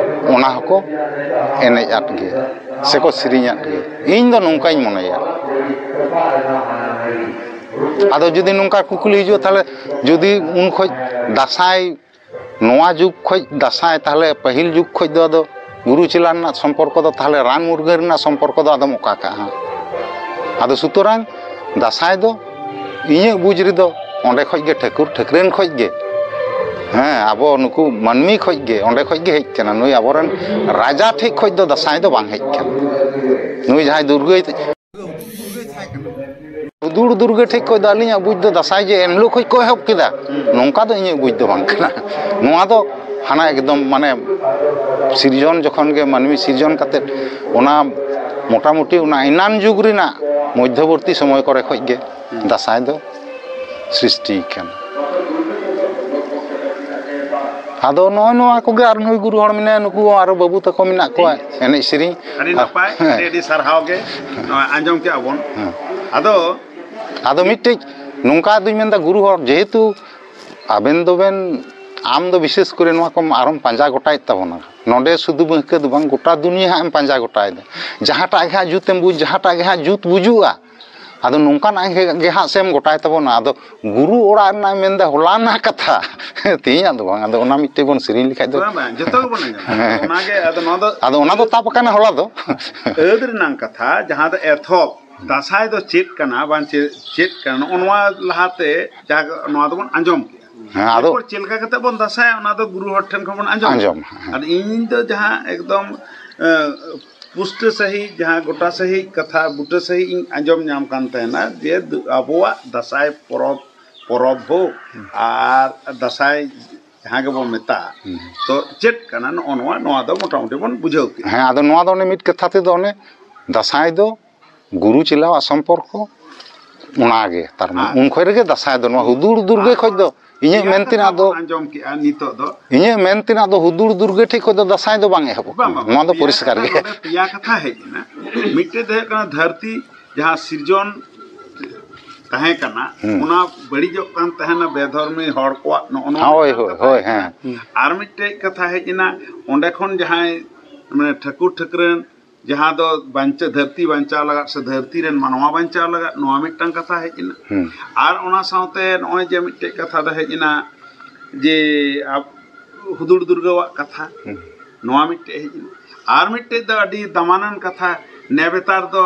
ᱚᱱᱟ ᱦᱚᱸᱠᱚ ᱮᱱᱮᱡ ᱟᱫ ᱜᱮ, ᱥᱮᱠᱚ ᱥᱮᱨᱮᱧ ᱟᱫ ᱜᱮ᱾ ᱤᱧ ᱫᱚ ᱱᱚᱝᱠᱟᱧ ᱢᱚᱱᱮᱭᱟ᱾ ᱟᱫᱚ ᱡᱩᱫᱤ ᱱᱚᱝᱠᱟ ᱠᱩᱠᱞᱤ ᱦᱤᱡᱩᱜᱼᱟ, ᱛᱟᱦᱚᱞᱮ ᱡᱩᱫᱤ ᱩᱱ ᱠᱷᱚᱡ ᱫᱟᱸᱥᱟᱭ, ᱱᱚᱣᱟ ᱡᱩᱜᱽ ᱠᱷᱚᱡ ᱫᱟᱸᱥᱟᱭ, ᱛᱟᱦᱚᱞᱮ ᱯᱟᱹᱦᱤᱞ ᱡᱩᱜᱽ ᱠᱷᱚᱡ ᱫᱚ ᱟᱫᱚ ᱜᱩᱨᱩ ᱪᱮᱞᱟ ᱨᱮᱱᱟᱜ ᱥᱚᱢᱯᱚᱨᱠᱚ ᱫᱚ ᱛᱟᱦᱚᱞᱮ ᱨᱟᱱ ᱢᱩᱨᱜᱟᱹᱱ ᱨᱮᱱᱟᱜ ᱥᱚᱢᱯᱚᱨᱠᱚ ᱫᱚ ᱟᱫᱚᱢ ᱚᱠᱟ ᱠᱟᱜᱼᱟ ᱦᱟᱸᱜ? ᱟᱫᱚ ᱥᱩᱛᱚᱨᱟᱝ ᱫᱟᱸᱥᱟᱭ ᱫᱚ ᱤᱧᱟᱹᱜ ᱵᱩᱡᱽ ᱨᱮᱫᱚ ᱚᱸᱰᱮ ᱠᱷᱚᱡ ᱜᱮ, ᱴᱷᱟᱹᱠᱩᱨ ᱴᱷᱟᱹᱠᱨᱟᱹᱱ ᱠᱷᱚᱡ ᱜᱮ, ᱦᱮᱸ, ᱟᱵᱚ ᱱᱩᱠᱩ ᱢᱟᱹᱱᱢᱤ ᱠᱷᱚᱡ ᱜᱮ, ᱚᱸᱰᱮ ᱠᱷᱚᱡ ᱜᱮ ᱦᱮᱡ ᱠᱟᱱᱟ᱾ ᱱᱩᱭ ᱟᱵᱚᱨᱮᱱ ᱨᱟᱡᱟ ᱴᱷᱮᱡ ᱠᱷᱚᱡ ᱫᱚ ᱫᱟᱸᱥᱟᱭ ᱫᱚ ᱵᱟᱝ ᱦᱮᱡ ᱠᱟᱱᱟ᱾ ᱱᱩᱭ ᱡᱟᱦᱟᱸᱭ ᱫᱩᱨᱜᱟᱹᱭ ᱦᱩᱫᱩᱲ ᱫᱩᱨᱜᱟᱹ ᱴᱷᱮᱡ ᱠᱷᱚᱡ ᱫᱚ ᱟᱹᱞᱤᱧᱟᱜ ᱵᱩᱡᱽ ᱫᱚ ᱫᱟᱸᱥᱟᱭ ᱡᱮ ᱮᱱᱦᱤᱞᱳᱜ ᱠᱷᱚᱡ ᱠᱚ ᱮᱦᱚᱵ ᱠᱮᱫᱟ, ᱱᱚᱝᱠᱟ ᱫᱚ ᱤᱧᱟᱹᱜ ᱵᱩᱡᱽ ᱫᱚ ᱵᱟᱝ ᱠᱟᱱᱟ᱾ ᱱᱚᱣᱟ ᱫᱚ ᱦᱟᱱᱟ ᱮᱠᱫᱚᱢ ᱢᱟᱱᱮ ᱥᱤᱨᱡᱚᱱ ᱡᱚᱠᱷᱚᱱ ᱜᱮ ᱢᱟᱹᱱᱢᱤ ᱥᱤᱨᱡᱚᱱ ᱠᱟᱛᱮᱫ ᱚᱱᱟ ᱢᱚᱴᱟᱢᱩᱴᱤ ᱚᱱᱟ ᱮᱱᱟᱱ ᱡᱩᱜᱽ ᱨᱮᱱᱟᱜ ᱢᱚᱫᱽᱫᱷᱚᱵᱚᱨᱛᱤ ᱥᱚᱢᱚᱭ ᱠᱚᱨᱮ ᱠᱷᱚᱡ ᱜᱮ ᱫᱟᱸᱥᱟᱭ ᱫᱚ ᱥᱨᱤᱥᱴᱤ ᱠᱟᱱᱟ᱾ ᱟᱫᱚ ᱱᱚᱜᱼᱚᱭ ᱱᱚᱣᱟ ᱠᱚᱜᱮ, ᱟᱨ ᱱᱩᱭ ᱜᱩᱨᱩ ᱦᱚᱲ ᱢᱮᱱᱟᱭᱟ, ᱱᱩᱠᱩ ᱟᱨᱚ ᱵᱟᱹᱵᱩ ᱛᱟᱠᱚ ᱢᱮᱱᱟᱜ ᱠᱚᱣᱟ, ᱮᱱᱮᱡ ᱥᱮᱨᱮᱧ᱾ ᱟᱹᱰᱤ ᱱᱟᱯᱟᱭ, ᱦᱮᱸ᱾ ᱟᱹᱰᱤ ᱟᱹᱰᱤ ᱥᱟᱨᱦᱟᱣ ᱜᱮ᱾ ᱱᱚᱣᱟ ᱟᱸᱡᱚᱢ ᱠᱮᱜᱼᱟ ᱵᱚᱱ᱾ ᱦᱮᱸ᱾ ᱟᱫᱚ ᱟᱫᱚ ᱢᱤᱫᱴᱮᱡ ᱱᱚᱝᱠᱟ ᱫᱩᱧ ᱢᱮᱱᱫᱟ, ᱜᱩᱨᱩ ᱦᱚᱲ ᱡᱮᱦᱮᱛᱩ ᱟᱵᱮᱱ ᱫᱚᱵᱮᱱ, ᱟᱢ ᱫᱚ ᱵᱤᱥᱮᱥ ᱠᱚᱨᱮ ᱱᱚᱣᱟ ᱠᱚᱢ ᱟᱨᱚᱢ ᱯᱟᱸᱡᱟ ᱜᱚᱴᱟᱭᱮᱫ ᱛᱟᱵᱚᱱᱟ᱾ ᱱᱚᱰᱮ ᱥᱩᱫᱷᱩ ᱵᱟᱹᱝᱠᱟᱹ ᱫᱚ ᱵᱟᱝ, ᱜᱚᱴᱟ ᱫᱩᱱᱤᱭᱟᱹ ᱦᱟᱸᱜ ᱮᱢ ᱯᱟᱸᱡᱟ ᱜᱚᱴᱟᱭᱮᱫᱟ᱾ ᱡᱟᱦᱟᱸᱴᱟᱜ ᱜᱮ ᱦᱟᱸᱜ ᱡᱩᱛ ᱮᱢ ᱵᱩᱡᱽ, ᱡᱟᱦᱟᱸᱴᱟᱜ ᱜᱮ ᱦᱟᱸᱜ ᱡᱩᱛ ᱵᱩᱡᱩᱜᱼᱟ, ᱟᱫᱚ ᱱᱚᱝᱠᱟᱱᱟᱜ ᱜᱮ, ᱜᱮ ᱦᱟᱸᱜ ᱥᱮᱢ ᱜᱚᱴᱟᱭ ᱛᱟᱵᱚᱱᱟ᱾ ᱟᱫᱚ ᱜᱩᱨᱩ ᱚᱲᱟᱜ ᱨᱮᱱᱟᱜ ᱮᱢ ᱢᱮᱱᱫᱟ ᱦᱚᱞᱟᱱᱟᱜ ᱠᱟᱛᱷᱟ, ᱛᱮᱦᱮᱧᱟᱜ ᱫᱚ ᱵᱟᱝ᱾ ᱟᱫᱚ ᱚᱱᱟ ᱢᱤᱫᱴᱮᱡ ᱵᱚᱱ ᱥᱮᱨᱮᱧ ᱞᱮᱠᱷᱟᱡ ᱫᱚ᱾ ᱵᱟᱝ, ᱵᱟᱝ, ᱡᱚᱛᱚ ᱜᱮᱵᱚᱱ ᱟᱸᱡᱚᱢᱟ᱾ ᱦᱮᱸ᱾ ᱚᱱᱟᱜᱮ, ᱟᱫᱚ ᱱᱚᱣᱟ ᱫᱚ ᱟᱫᱚ ᱚᱱᱟ ᱫᱚ ᱛᱟᱵ ᱟᱠᱟᱱᱟ ᱦᱚᱞᱟ ᱫᱚ᱾ ᱟᱹᱫ ᱨᱮᱱᱟᱜ ᱠᱟᱛᱷᱟ, ᱡᱟᱦᱟᱸ ᱫᱚ ᱮᱛᱚᱦᱚᱵ, ᱫᱟᱸᱥᱟᱭ ᱫᱚ ᱪᱮᱫ ᱠᱟᱱᱟ, ᱵᱟᱝ ᱪᱮᱫ, ᱪᱮᱫ ᱠᱟᱱᱟ, ᱱᱚᱜᱼᱚ ᱱᱚᱣᱟ ᱞᱟᱦᱟᱛᱮ ᱡᱟᱦᱟᱸ ᱱᱚᱣᱟ ᱫᱚᱵᱚᱱ ᱟᱸᱡᱚᱢ ᱠᱮᱜᱼᱟ᱾ ᱦᱮᱸ, ᱟᱫᱚ ᱮᱨᱯᱚᱨ ᱪᱮᱫ ᱞᱮᱠᱟ ᱠᱟᱛᱮ ᱵᱚᱱ ᱫᱟᱸᱥᱟᱭᱟ, ᱚᱱᱟ ᱫᱚ ᱜᱩᱨᱩ ᱦᱚᱲ ᱴᱷᱮᱱ ᱠᱷᱚᱱ ᱵᱚᱱ ᱟᱸᱡᱚᱢ᱾ ᱟᱸᱡᱚᱢ, ᱦᱮᱸ᱾ ᱟᱫᱚ ᱤᱧ ᱫᱚ ᱡᱟᱦᱟᱸ ᱮᱠᱫᱚᱢ, ᱮ, ᱯᱩᱥᱴᱟᱹ ᱥᱟᱺᱦᱤᱡ, ᱡᱟᱦᱟᱸ ᱜᱚᱴᱟ ᱥᱟᱺᱦᱤᱡ ᱠᱟᱛᱷᱟ, ᱵᱩᱴᱟᱹ ᱥᱟᱺᱦᱤᱡ ᱤᱧ ᱟᱸᱡᱚᱢ ᱧᱟᱢ ᱠᱟᱱ ᱛᱟᱦᱮᱱᱟ ᱡᱮ ᱫᱩ-, ᱟᱵᱚᱣᱟᱜ ᱫᱟᱸᱥᱟᱭ ᱯᱚᱨᱚᱵᱽ, ᱯᱚᱨᱚᱵᱽ ᱦᱳᱠ ᱦᱩᱸ᱾ ᱟᱨ ᱫᱟᱸᱥᱟᱭ ᱡᱟᱦᱟᱸ ᱜᱮᱵᱚᱱ ᱢᱮᱛᱟᱜᱼᱟ, ᱦᱩᱸ᱾ ᱛᱚ ᱪᱮᱫ ᱠᱟᱱᱟ ᱱᱚᱜᱼᱚ ᱱᱚᱣᱟ, ᱱᱚᱣᱟ ᱫᱚ ᱢᱚᱴᱟᱢᱩᱴᱤ ᱵᱚᱱ ᱵᱩᱡᱷᱟᱹᱣ ᱠᱮᱜᱼᱟ᱾ ᱦᱮᱸ, ᱟᱫᱚ ᱱᱚᱣᱟ ᱫᱚ ᱚᱱᱮ ᱢᱤᱫ ᱠᱟᱛᱷᱟ ᱛᱮᱫᱚ ᱚᱱᱮ ᱫᱟᱸᱥᱟᱭ ᱫᱚ ᱜᱩᱨᱩ ᱪᱮᱞᱟᱣᱟᱜ ᱥᱚᱢᱯᱚᱨᱠᱚ, ᱚᱱᱟᱜᱮ᱾ ᱛᱟᱨ ᱢᱟᱱᱮ ᱟᱨ ᱩᱱ ᱠᱷᱚᱡ ᱨᱮᱜᱮ ᱫᱟᱸᱥᱟᱭ ᱫᱚ, ᱱᱚᱣᱟ ᱦᱩᱫᱩᱲ ᱫᱩᱨᱜᱟᱹ ᱠᱷᱚᱡ ᱫᱚ ᱤᱧᱟᱹᱜ ᱯᱮᱭᱟ ᱢᱮᱱ ᱠᱟᱛᱷᱟ ᱛᱮᱱᱟᱜ ᱫᱚ, ᱵᱚᱱ ᱟᱸᱡᱚᱢ ᱠᱮᱜᱼᱟ ᱱᱤᱛᱚᱜ ᱫᱚ᱾ ᱤᱧᱟᱹᱜ ᱢᱮᱱ ᱛᱮᱱᱟᱜ ᱫᱚ ᱦᱩᱫᱩᱲ ᱫᱩᱨᱜᱟᱹ ᱴᱷᱮᱡ ᱠᱷᱚᱡ ᱫᱚ ᱫᱟᱸᱥᱟᱭ ᱫᱚ ᱵᱟᱝ ᱮᱦᱚᱵ ᱵᱟᱝ, ᱟᱠᱟᱱᱟ᱾ ᱵᱟᱝ, ᱱᱚᱣᱟ ᱫᱚ ᱯᱮᱭᱟ ᱯᱚᱨᱤᱥᱠᱟᱨ ᱠᱟᱛᱷᱟ ᱜᱮ᱾ ᱱᱚᱰᱮ ᱯᱮᱭᱟ ᱠᱟᱛᱷᱟ ᱦᱮᱡ ᱮᱱᱟ᱾ ᱢᱤᱫᱴᱮᱡ ᱫᱚ ᱦᱩᱭᱩᱜ ᱠᱟᱱᱟ ᱫᱷᱟᱹᱨᱛᱤ, ᱡᱟᱦᱟᱸ ᱥᱤᱨᱡᱚᱱ ᱛᱟᱦᱮᱸ ᱠᱟᱱᱟ, ᱦᱩᱸ᱾ ᱚᱱᱟ ᱵᱟᱹᱲᱤᱡᱚᱜ ᱠᱟᱱ ᱛᱟᱦᱮᱱᱟ ᱵᱮᱫᱷᱚᱨᱢᱤ ᱦᱚᱲ ᱠᱚᱣᱟᱜ, ᱱᱚᱜᱼᱚ ᱱᱚᱣᱟ ᱦᱳᱭ, ᱢᱤᱫᱴᱟᱝ ᱦᱳᱭ, ᱠᱟᱛᱷᱟ ᱦᱳᱭ, ᱦᱮᱡ ᱮᱱᱟ᱾ ᱦᱮᱸ᱾ ᱟᱨ ᱢᱤᱫᱴᱮᱡ ᱠᱟᱛᱷᱟ ᱦᱮᱡ ᱮᱱᱟ, ᱚᱸᱰᱮ ᱠᱷᱚᱱ ᱡᱟᱦᱟᱸᱭ ᱢᱟᱱᱮ ᱴᱷᱟᱹᱠᱩᱨ ᱴᱷᱟᱹᱠᱨᱟᱹᱱ, ᱡᱟᱦᱟᱸ ᱫᱚ ᱵᱟᱧᱪᱟᱣ, ᱫᱷᱟᱹᱨᱛᱤ ᱵᱟᱧᱪᱟᱣ ᱞᱟᱜᱟᱫ ᱥᱮ ᱫᱷᱟᱹᱨᱛᱤ ᱨᱮᱱ ᱢᱟᱱᱣᱟ ᱵᱟᱧᱪᱟᱣ ᱞᱟᱜᱟᱫ, ᱱᱚᱣᱟ ᱢᱤᱫᱴᱟᱝ ᱠᱟᱛᱷᱟ ᱦᱮᱡ ᱮᱱᱟ᱾ ᱦᱩᱸ᱾ ᱟᱨ ᱚᱱᱟ ᱥᱟᱶᱛᱮ ᱱᱚᱜᱼᱚᱭ ᱡᱮ ᱢᱤᱫᱴᱮᱡ ᱠᱟᱛᱷᱟ ᱫᱚ ᱦᱮᱡ ᱮᱱᱟ ᱡᱮ ᱟᱵ-, ᱦᱩᱫᱩᱲ ᱫᱩᱨᱜᱟᱹᱣᱟᱜ ᱠᱟᱛᱷᱟ, ᱦᱩᱸ᱾ ᱱᱚᱣᱟ ᱢᱤᱫᱴᱮᱡ ᱦᱮᱡ ᱮᱱᱟ᱾ ᱟᱨ ᱢᱤᱫᱴᱮᱡ ᱫᱚ ᱟᱹᱰᱤ ᱫᱟᱢᱟᱱᱟᱱ ᱠᱟᱛᱷᱟ, ᱱᱮᱵᱮᱛᱟᱨ ᱫᱚ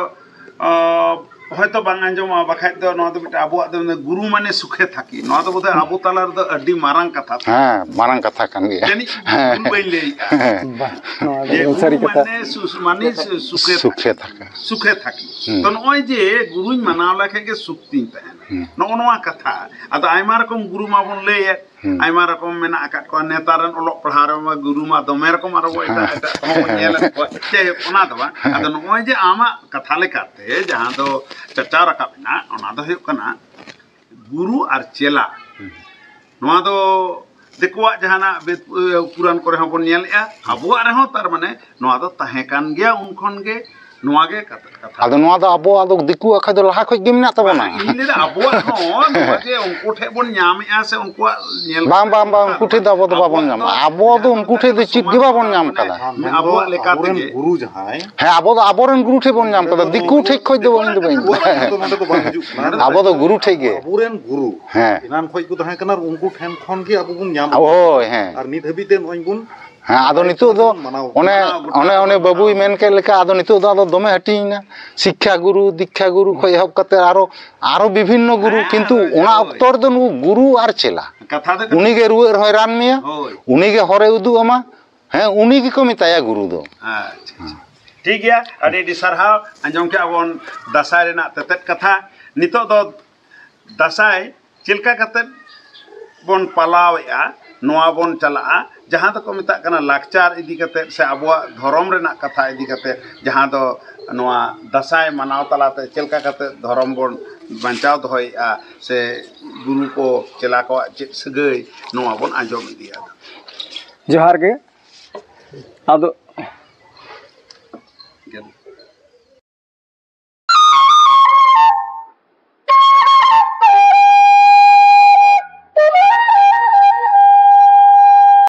ᱚ, ᱦᱚᱭᱛᱚ ᱵᱟᱝ ᱟᱸᱡᱚᱢᱚᱜᱼᱟ, ᱵᱟᱠᱷᱟᱡ ᱫᱚ ᱱᱚᱣᱟ ᱫᱚ ᱢᱤᱫᱴᱟᱝ ᱟᱵᱚᱣᱟᱜ ᱫᱚ ᱢᱮᱱᱟ, "ᱜᱩᱨᱩ ᱢᱟᱱᱮ ᱥᱩᱠᱷᱮ ᱛᱷᱟᱠᱤ", ᱱᱚᱣᱟ ᱫᱚ ᱵᱳᱫᱷᱚᱭ ᱟᱵᱚ ᱛᱟᱞᱟ ᱨᱮᱫᱚ ᱟᱹᱰᱤ ᱢᱟᱨᱟᱝ ᱠᱟᱛᱷᱟ ᱛᱟᱦᱮᱸ ᱦᱮᱸ, ᱢᱟᱨᱟᱝ ᱠᱟᱛᱷᱟ ᱠᱟᱱ ᱜᱮᱭᱟ᱾ ᱡᱟᱹᱱᱤᱡ ᱦᱮᱸ᱾ ᱵᱷᱩᱞ ᱵᱟᱹᱧ ᱞᱟᱹᱭᱮᱜᱼᱟ᱾ ᱦᱮᱸ᱾ ᱵᱟᱝ, ᱱᱚᱣᱟ ᱫᱚ ᱡᱮ ᱥᱟᱹᱨᱤ ᱜᱩᱨᱩ ᱠᱟᱛᱷᱟ᱾ ᱢᱟᱱᱮ ᱥᱩ-, ᱢᱟᱱᱮ ᱥᱩ-, ᱥᱩᱠᱷᱮ ᱥᱩᱠᱷᱮ ᱛᱷᱟᱠᱤ᱾ ᱛᱷᱟᱠᱟ᱾ ᱥᱩᱠᱷᱮ ᱛᱷᱟᱠᱤ᱾ ᱦᱩᱸ᱾ ᱛᱚ, ᱱᱚᱜᱼᱚᱭ ᱡᱮ ᱜᱩᱨᱩᱧ ᱢᱟᱱᱟᱣ ᱞᱮᱠᱷᱟᱡ ᱜᱮ ᱥᱩᱠ ᱛᱤᱧ ᱛᱟᱦᱮᱱᱟ᱾ ᱦᱩᱸ᱾ ᱱᱚᱜᱼᱚ ᱱᱚᱣᱟ ᱠᱟᱛᱷᱟ᱾ ᱟᱫᱚ ᱟᱭᱢᱟ ᱨᱚᱠᱚᱢ ᱜᱩᱨᱩ ᱢᱟᱵᱚᱱ ᱞᱟᱹᱭᱮᱫ, ᱦᱩᱸ᱾ ᱟᱭᱢᱟ ᱨᱚᱠᱚᱢ ᱢᱮᱱᱟᱜ ᱟᱠᱟᱫ ᱠᱚᱣᱟ᱾ ᱱᱮᱛᱟᱨ ᱨᱮᱱ ᱚᱞᱚᱜ ᱯᱟᱲᱦᱟᱣ ᱨᱮᱢᱟ ᱜᱩᱨᱩ ᱢᱟ ᱫᱚᱢᱮ ᱨᱚᱠᱚᱢ ᱟᱨᱚ ᱮᱴᱟᱜ, ᱦᱮᱸ᱾ ᱮᱴᱟᱜ ᱠᱚᱦᱚᱸ ᱵᱚᱱ ᱧᱮᱞᱮᱫ ᱠᱚᱣᱟ᱾ ᱡᱟᱭᱦᱳᱠ, ᱚᱱᱟ ᱫᱚ ᱵᱟᱝ᱾ ᱦᱮᱸ᱾ ᱟᱫᱚ ᱱᱚᱜᱼᱚᱭ ᱡᱮ ᱟᱢᱟᱜ ᱠᱟᱛᱷᱟ ᱞᱮᱠᱟᱛᱮ ᱡᱟᱦᱟᱸ ᱫᱚ ᱪᱟᱪᱟᱣ ᱨᱟᱠᱟᱵ ᱮᱱᱟ, ᱚᱱᱟ ᱫᱚ ᱦᱩᱭᱩᱜ ᱠᱟᱱᱟ ᱜᱩᱨᱩ ᱟᱨ ᱪᱮᱞᱟ᱾ ᱦᱩᱸ᱾ ᱱᱚᱣᱟ ᱫᱚ ᱫᱤᱠᱩᱣᱟᱜ ᱡᱟᱦᱟᱱᱟᱜ ᱵᱮᱫ-, ᱯᱩᱨᱟᱱ ᱠᱚᱨᱮ ᱦᱚᱸᱵᱚᱱ ᱧᱮᱞᱮᱫᱼᱟ, ᱟᱵᱚᱣᱟᱜ ᱨᱮᱦᱚᱸ ᱛᱟᱨ ᱢᱟᱱᱮ ᱱᱚᱣᱟ ᱫᱚ ᱛᱟᱦᱮᱸ ᱠᱟᱱ ᱜᱮᱭᱟ ᱩᱱ ᱠᱷᱚᱱ ᱜᱮ᱾ ᱱᱚᱣᱟ ᱜᱮ ᱠᱟᱛᱷᱟ, ᱠᱟᱛᱷᱟ᱾ ᱟᱫᱚ ᱱᱚᱣᱟ ᱫᱚ ᱟᱵᱚᱣᱟᱜ ᱫᱚ ᱫᱤᱠᱩᱣᱟᱜ ᱠᱷᱚᱡ ᱫᱚ ᱞᱟᱦᱟ ᱠᱷᱚᱡ ᱜᱮ ᱢᱮᱱᱟᱜ ᱛᱟᱵᱚᱱᱟ᱾ ᱵᱟᱝ, ᱤᱧ ᱞᱟᱹᱭᱫᱟ ᱟᱵᱚᱣᱟᱜ ᱦᱚᱸ ᱱᱚᱣᱟ ᱡᱮ ᱩᱱᱠᱩ ᱴᱷᱮᱡ ᱵᱚᱱ ᱧᱟᱢᱮᱫᱼᱟ ᱥᱮ ᱩᱱᱠᱩᱣᱟᱜ ᱧᱮᱞ ᱵᱟᱝ, ᱵᱟᱝ, ᱵᱟᱝ, ᱠᱟᱛᱷᱟ ᱩᱱᱠᱩ ᱴᱷᱮᱡ ᱫᱚ ᱟᱵᱚ ᱫᱚ ᱵᱟᱵᱚᱱ ᱟᱵᱚᱣᱟᱜ ᱧᱟᱢᱟ᱾ ᱫᱚ ᱟᱵᱚ ᱫᱚ ᱩᱱᱠᱩ ᱴᱷᱮᱡ ᱫᱚ ᱪᱮᱫ ᱜᱮ ᱵᱟᱵᱚᱱ ᱧᱟᱢ ᱠᱟᱫᱟ᱾ ᱢᱮᱱᱫᱚ ᱟᱵᱚᱣᱟᱜ ᱞᱮᱠᱟ ᱟᱵᱚᱨᱮᱱ ᱛᱮᱜᱮ᱾ ᱜᱩᱨᱩ ᱡᱟᱦᱟᱸᱭ ᱦᱮᱸ, ᱟᱵᱚ ᱫᱚ ᱟᱵᱚᱨᱮᱱ ᱜᱩᱨᱩ ᱴᱷᱮᱡ ᱵᱚᱱ ᱧᱟᱢ ᱠᱟᱫᱟ, ᱫᱤᱠᱩ ᱴᱷᱮᱡ ᱠᱷᱚᱡ ᱫᱚ ᱵᱟᱝ, ᱤᱧ ᱫᱚ ᱵᱟᱹᱧ ᱫᱚ ᱱᱚᱰᱮ ᱫᱚ ᱵᱟᱝ ᱦᱤᱡᱩᱜ ᱠᱟᱱᱟ᱾ ᱟᱵᱚ ᱫᱚ ᱜᱩᱨᱩ ᱴᱷᱮᱡ ᱜᱮ᱾ ᱟᱵᱚᱨᱮᱱ ᱜᱩᱨᱩ ᱦᱮᱸ᱾ ᱮᱱᱟᱱ ᱠᱷᱚᱡ ᱠᱚ ᱛᱟᱦᱮᱸ ᱠᱟᱱᱟ ᱟᱨ ᱩᱱᱠᱩ ᱴᱷᱮᱱ ᱠᱷᱚᱱ ᱜᱮ ᱟᱵᱚ ᱵᱚᱱ ᱧᱟᱢ ᱦᱳᱭ, ᱦᱮᱸ᱾ ᱟᱨ ᱱᱤᱛ ᱦᱟᱹᱵᱤᱡ ᱛᱮ ᱱᱚᱜᱼᱚᱭ ᱵᱚᱱ ᱦᱮᱸ, ᱟᱫᱚ ᱱᱤᱛᱚᱜ ᱫᱚ ᱢᱟᱱᱟᱣ ᱚᱱᱮ, ᱢᱟᱱᱟᱣ ᱜᱩᱴᱟᱹᱣ ᱚᱱᱮ, ᱚᱱᱮ ᱵᱟᱹᱵᱩᱭ ᱢᱮᱱ ᱠᱮᱫ ᱞᱮᱠᱟ, ᱟᱫᱚ ᱱᱤᱛᱚᱜ ᱫᱚ ᱟᱫᱚ ᱫᱚᱢᱮ ᱦᱟᱹᱴᱤᱧ ᱮᱱᱟ᱾ ᱥᱤᱠᱠᱷᱟ ᱜᱩᱨᱩ, ᱫᱤᱠᱠᱷᱟ ᱜᱩᱨᱩ ᱠᱷᱚᱡ ᱮᱦᱚᱵ ᱠᱟᱛᱮ ᱟᱨᱚ, ᱟᱨᱚ ᱵᱤᱵᱷᱤᱱᱱᱚ ᱜᱩᱨᱩ, ᱦᱮᱸ, ᱠᱤᱱᱛᱩ ᱦᱳᱭ, ᱚᱱᱟ ᱦᱳᱭ᱾ ᱚᱠᱛᱚ ᱨᱮᱫᱚ ᱱᱩᱠᱩ ᱜᱩᱨᱩ ᱟᱨ ᱪᱮᱞᱟ᱾ ᱠᱟᱛᱷᱟ ᱫᱚ ᱠᱟᱱᱟ᱾ ᱩᱱᱤ ᱜᱮ ᱨᱩᱣᱟᱹᱜ ᱨᱮᱦᱚᱸᱭ ᱨᱟᱱ ᱢᱮᱭᱟ, ᱦᱳᱭ᱾ ᱩᱱᱤ ᱜᱮ ᱦᱚᱨᱮ ᱩᱫᱩᱜ ᱟᱢᱟ, ᱦᱮᱸ, ᱩᱱᱤ ᱜᱮᱠᱚ ᱢᱮᱛᱟᱭᱟ ᱜᱩᱨᱩ ᱫᱚ᱾ ᱟᱪᱪᱷᱟ, ᱟᱪᱪᱷᱟ᱾ ᱴᱷᱤᱠ ᱜᱮᱭᱟ, ᱟᱹᱰᱤ ᱟᱹᱰᱤ ᱥᱟᱨᱦᱟᱣ᱾ ᱟᱸᱡᱚᱢ ᱠᱮᱜᱼᱟ ᱵᱚᱱ ᱫᱟᱸᱥᱟᱭ ᱨᱮᱱᱟᱜ ᱛᱮᱛᱮᱫ ᱠᱟᱛᱷᱟ᱾ ᱱᱤᱛᱚᱜ ᱫᱚ ᱫᱟᱸᱥᱟᱭ ᱪᱮᱫ ᱞᱮᱠᱟ ᱠᱟᱛᱮᱫ ᱵᱚᱱ ᱯᱟᱞᱟᱣᱮᱫᱼᱟ, ᱱᱚᱣᱟ ᱵᱚᱱ ᱪᱟᱞᱟᱜᱼᱟ, ᱡᱟᱦᱟᱸ ᱫᱚᱠᱚ ᱢᱮᱛᱟᱜ ᱠᱟᱱᱟ ᱞᱟᱠᱪᱟᱨ ᱤᱫᱤ ᱠᱟᱛᱮᱫ ᱥᱮ ᱟᱵᱚᱣᱟᱜ ᱫᱷᱚᱨᱚᱢ ᱨᱮᱱᱟᱜ ᱠᱟᱛᱷᱟ ᱤᱫᱤ ᱠᱟᱛᱮᱫ, ᱡᱟᱦᱟᱸ ᱫᱚ ᱱᱚᱣᱟ ᱫᱟᱸᱥᱟᱭ ᱢᱟᱱᱟᱣ ᱛᱟᱞᱟᱛᱮ ᱪᱮᱫ ᱞᱮᱠᱟ ᱠᱟᱛᱮᱫ ᱫᱷᱚᱨᱚᱢ ᱵᱚᱱ ᱵᱟᱧᱪᱟᱣ ᱫᱚᱦᱚᱭᱮᱫᱼᱟ ᱥᱮ ᱜᱩᱨᱩ ᱠᱚ ᱪᱮᱞᱟ ᱠᱚᱣᱟᱜ ᱪᱮᱫ ᱥᱟᱹᱜᱟᱹᱭ, ᱱᱚᱣᱟ ᱵᱚᱱ ᱟᱸᱡᱚᱢ ᱤᱫᱤᱭᱟ᱾ ᱡᱚᱦᱟᱨ ᱜᱮ᱾ ᱟᱫᱚ